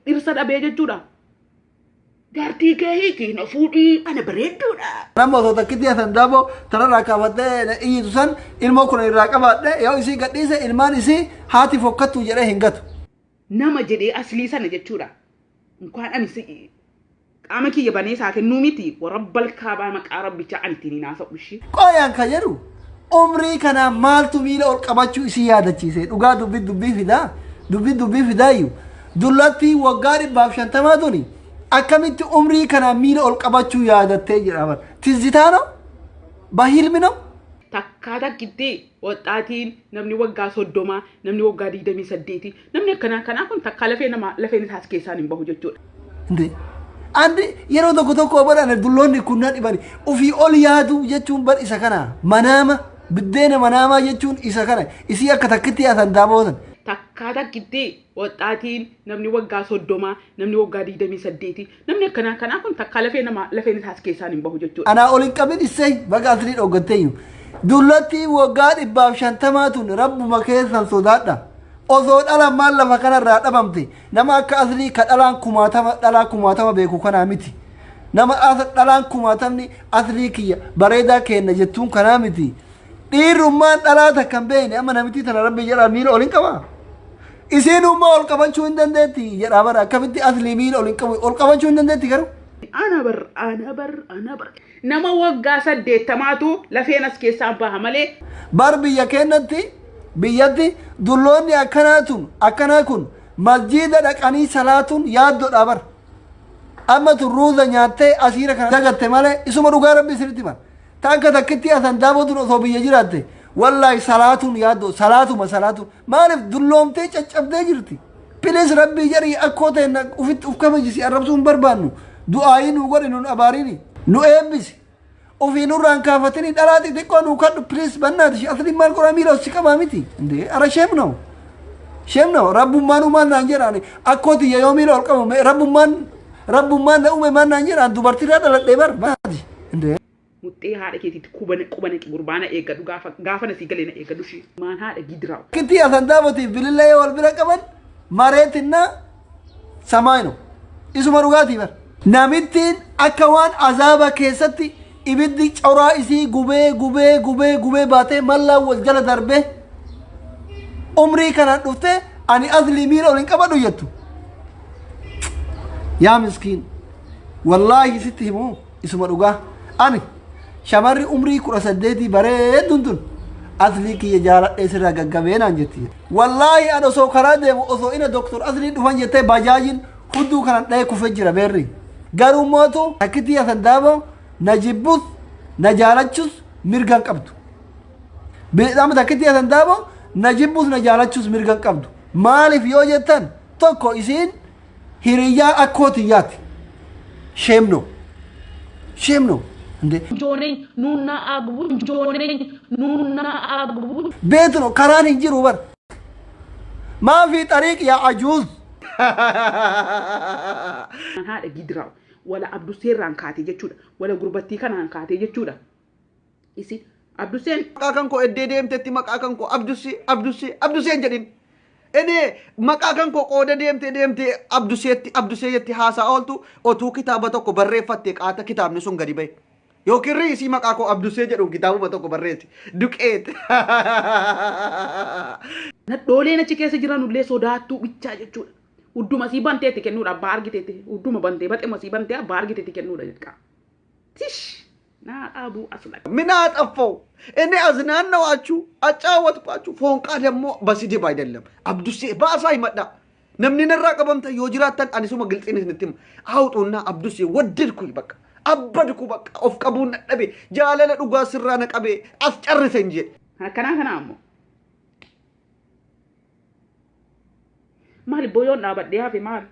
Dhirsa dhabee jechuudha. Jaartii kee hiiki na fuudhii ana bareedduudha. Nama osoo takkitti hasan daaboo tanarraa kaafattee na iyyitu san ilmoo kuna irraa qabaadhe yoo isii gadhiise ilmaan isii haati fokkattuu jedhee hin gatu. Nama jedhee aslii sana jechuudha. Inkaan ani si qaama kiyya banee isaa kennuu miti warabbal kaabaa maqaa rabbichaa ani ittiin hin haasa'u ishii. Qoyaan ka jedhu umrii kanaa maaltu miila ol qabachuu isii yaadachiise? Dhugaa dubbi dubbii fidaa, dubbi dubbii fidaayyu. Dullattii waggaa 150 tuni akkamitti umrii kanaa miila ol qabachuu yaadattee jedha bar. Tizzitaa no? Bahilmi no? Takkaa takkitti waxxaatiin namni waggaa 30, namni waggaa 28, namni akkanaa kanaa kun takkaa lafee namaa lafeen isaas keessaan hin bahu jechuudha. Inde. Andi yeroo tokko tokko bar ana dulloonni kun na dhibani. Ofii ol yaaduu jechuun bar isa kana. Manaama biddeena manaamaa jechuun isa kana. Isii akka takkitti yaasan daabootan. Takkaa takkitti waxxaatiin namni waggaa 30, namni waggaa 28, namni akkanaa kanaa kun takkaa lafee namaa lafeen isaas keessaan hin bahu jechuudha. Anaa ol hin qabin issey baga aslii dhooggatteeyyu. Dullattii waggaa 150 tun rabbuma keessan sodaadha. Osoo dhalaan maal lafa kanarraa dhabamte nama akka aslii ka dhalaan kumaatama dhalaa kumaatama beeku kanaa miti. Nama dhalaan kumaatamni aslii kiyya bareedaa keenna jettuun kanaa miti. Dhiirrummaan dhalaa takka hin beekne amma namittii tana rabbi jedhaa miila ol hin qabaa. Isiin ummaa ol qabachuu hin dandeetti jedhaa bara akkamitti aslii miila ol hin qabu ol qabachuu hin dandeetti garuu. Ana bar ana bar ana bar nama waggaa 80tu lafeen as keessaa baha malee. Bar biyya keenyatti biyyatti dulloonni akkanaa tun akkanaa kun masjiida dhaqanii salaatuun yaaddoodha bar. Amma tun ruuza nyaattee asiira kana dagatte malee isuma dhugaa rabbi isinitti hima. Ta akka takkitti asan daaboo tun osoo biyya jiraatte wallaahi salaatuun yaaddoo salaatuma salaatu maaliif dulloomtee caccabdee jirti. Pilis rabbii jedhii akkoo ta'e ufitti uf kabajisi arrabsuu hin barbaannu. Du'aayii nuu godhi nun abaarini. Nu eebbisi. Ofii nurraan kaafatini dhalaa xixiqqoo nuu kadhu pilis bannaati shi asliin maal godhaa miila si qabaa miti. Indee ara sheem noo. Sheem noo rabbummaan uumaan naan jedhaan akkoo tiyya yoo miila ol qabu rabbummaan rabbummaan na uume maal naan jedhaan dubartiirraa dhaladhee bar maati. Indee. Muxxee haadha keetiitti kubana quba naqi gurbaa na eeggadhu gaafa gaafa na sii galee na eeggadhu ishii maan haadha gidiraaw. Kittii asan daabotiif bilillee yoo wal bira qaban mareetinna samaayino. Isuma dhugaatii bar. Namittiin akka waan azaaba keessatti ibiddi coraa isii gubee gubee gubee gubee baatee mallaan wal jala darbee umrii kanaan dhuftee ani aslii miila ol hin qabadhu jettu. Yaa miskiin wallaahi sitti himu isuma dhugaa ani shamarri umrii 18 bareedduun tun aslii kiyya jaaladhee sirraa gaggabee naan jetti. Wallaahi an osoo karaa deemu osoo ina doktor aslii dhufan jettee bajaajin hudduu kanan dhahee kufee jira beerri. Garuu mootu takkitii hasan daaboo na jibbus na jaalachus mirga hin qabdu. Amma takkitii hasan daaboo na jibbus na jaalachus mirga hin qabdu. Maaliif yoo jettan tokko isiin hiriyyaa akkoo tiyyaati. Shame no. Shame no. Nde. Jooneen nuunna agbu jooneen nuunna agbu. Beetno karaan hin jiru bar. Maafi xariiq yaa ajuuz. Haadha gidiraaw wala abduseerraan kaatee jechuudha wala gurbattii kanaan kaatee jechuudha. Isin Abduseen. Maqaa kan koo eddee deemtetti maqaa kan koo Abdussee Abdussee Abdussee hin jedhin. Enee maqaa kan koo qooda deemtee deemtee Abdusseetti Abdussee jetti haasaa ooltu otuu kitaaba tokko barreeffatte qaata kitaabni sun gadi bahe. Yookiin riisii maqaa koo Abdussee jedhuun kitaabuma tokko barreessi. Duqeet. Nadhooleen achi keessa jiranullee sodaattuu bichaa jechuudha. Udduma sii bantee itti kennuudha abbaa argiteetti. Udduma bantee baxema sii bantee abbaa argiteetti kennuudha jechuudha. Tish! Naa dhaabuu aslak. ምን አጠፋው? እኔ አዝናናዋችሁ፣ አጫወትኳችሁ። ፎንቃ ደግሞ በስድብ አይደለም። አብዱሴ ባሳ ይመጣ namni narraa qabamtan yoo jiraattan ani suma gilxiin isinitti hima. Awxuunna Abdusee waddedku bakka abbadku bakka of qabuun dadhabe jaalala dhugaa sirraa na qabe as carrise hin jedhe. Akkanaa kana ammoo. Maali booyoon dhaabadhee hafe maali?